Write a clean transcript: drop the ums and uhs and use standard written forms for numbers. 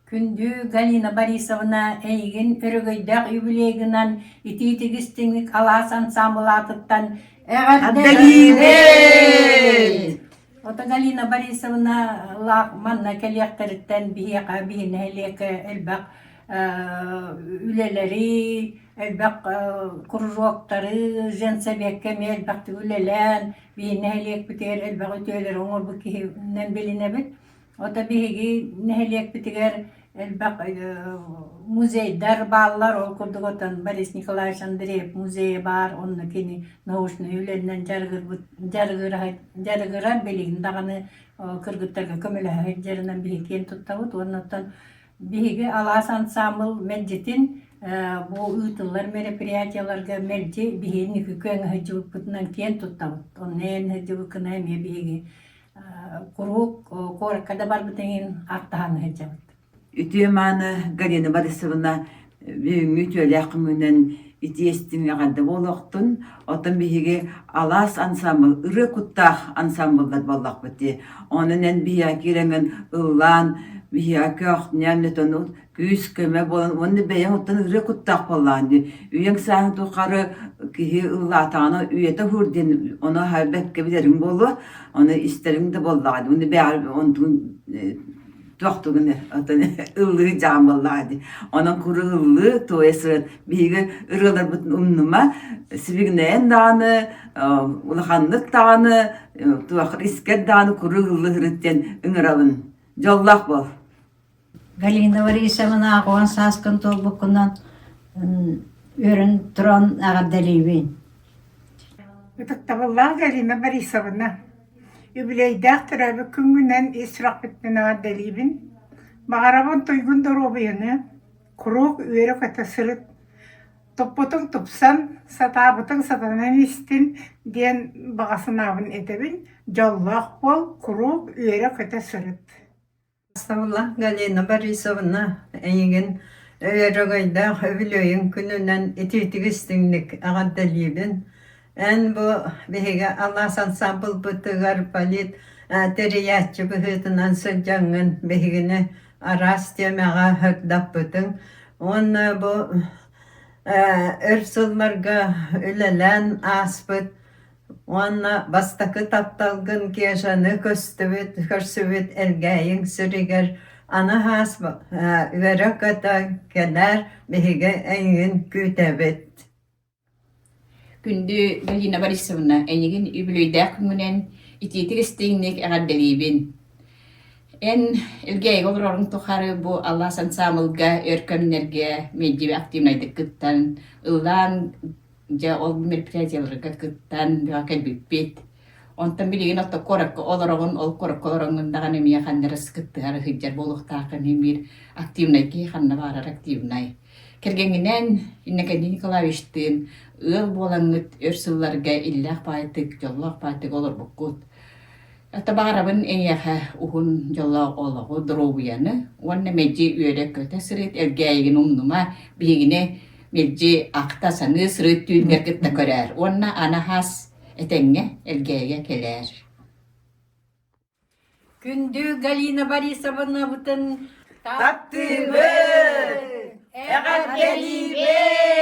Күндү Галина Борисовна, эйигин өрөгөйдөөх юбилейгынан итиитик-истиҥник алаас ансаамбыл аатыттан эҕэрдэлиибит! Ото Галина Борисовна лаах манна кэлиэхтэриттэн биһиэхэ биһи нэһилиэккэ элбэх үлэлэри, элбэх кружоктары, женсовекка эмиэ элбэхтик үлэлээн, биһи нэһилиэкпитигэр элбэх үтүөлэри оҥорбут киһинэн билинэбит. Ото биһиги нэһилиэкпитигэр элбэх музейдар бааллар. Ол курдук отон Борис Николаевич Андреев музейа баар. Онно кини научнай үлэннэн дьарыгырбыт дьарыгырар билигин даҕаны кыргыттарга көмөлөһө сылдьарынан биһиги киэн туттабыт. Уонна оттон биһиги Алаас ансаамбыл мэлдьитин бу ыытыллар мероприятиеларга мэлдьи биһигини күөҥ сылдьыбыппытынан киэн туттабыт. Онно эн сылдьыбыккына эмиэ биһиги Куруук куоракка да барбыт иһин артаһан сылдьабыт. Үтүө-мааны Галина Борисовна бүгүҥҥү үтүөлээх күҥүнэн итии истиҥ эҕэрдэ буолуохтун. Оттон биһиги Алаас ансаамбыл ырыа куттаах ансаамбыллар буоллахпыт дии. Онон эн биһиэхэ киирэҥҥин ыллаан, биһиэхэ көхнөөн күүс-көмө буолан уонна бэйэҥ оттон ырыа куттаах буоллаҕын дии. Үйэҥ сааһын тухары киһи ыллаатаҕына үйэтэ уһуур диэн ону аһа бэркэ билэриҥ буолуо, ону истэриҥ да буоллаҕа дии. Уонна бэйэҕэр онтугун туохтугун оттон ыллыы дьаҕан буоллаҕа дии. Онон куру ыллыы, туойа сырыт. Биһиги ырыаларбытын умнума, сибигинэйэн даҕаны, улаханнык даҕаны, туох искэр даҕаны куру ыллыы сырыт диэн ыҥырабын. Дьоллоох буол. Галина Борисовна аҕыан сааскын туолбуккунан үөрэн туран эҕэрдэлиибин. Ытыктабыллаах Галина Борисовна, үбүлүөйдээх төрөөбүт күҥҥүнэн ис сүрэхпиттэн эҕэрдэлиибин. Баҕарабын туйгун доруобуйаны, куруук үөрэ-көтө сырыт, туппутуҥ тупсан, сатаабытыҥ сатанан истин диэн баҕа санаабын этэбин. Дьоллоох буол, куруук үөрэ-көтө сырыт. Савла Галина Борисовна, эйигин өрөгөйдөөх үбүлүөйүҥ күнүнэн итиитик истиҥник эҕэрдэлиибин. Эн бу биһиги алаас ансаамбылбытыгар полит тэрийээччи быһыытынан сылдьаҥҥын биһигини араас тиэмэҕэ сырдаппытыҥ уонна бу өр сылларга үлэлээн ааспыт Уонна бастакы тапталгын Кешаны көстүбүт, көрсүбүт Элгээйиҥ сиригэр аны хаас үөрэ-көтө кэлээр, биһиги эйигин күүтэбит. Күндү Галина Борисовна, эйигин үбүлүөйдээх күҥҥүнэн итиитик истиҥник эҕэрдэлиибин. Эн Элгээйигэ олороруҥ тухары бу Алаас ансаамылга өр кэмнэргэ мэлдьи активнайдык кыттан, ыллаан, дьэ ол мероприятиеларга кыттан бөҕө кэлбиппит. Онтон билигин ото куоракка олороҕун, ол куоракка олороҥҥун даҕаны эмиэ ханна эрэ кыттыһар сылдьар буолуохтааххын иһин биир активнай киһи ханна баарар активнай. Кэргэҥҥинээн Иннокентий Николаевичтыын ыал буолаҥҥыт өр сылларга иллээх баайтык, дьоллоох баайтык олорбуккут. Табаарабын эйиэхэ уһун дьоллоох олоҕу, доруобуйаны уонна мэлдьи үөрэ-көтө сырыт, Элгээйигин умнума, биһигини мэлдьи ахта-саныы сырыт түүнгэр кытта көрөөр уонна аны хас этэҥҥэ Элгээйигэ кэлээр. Күндү Галина Борисовнабытын Таптыыбыт! Эҕэрдэлиибит!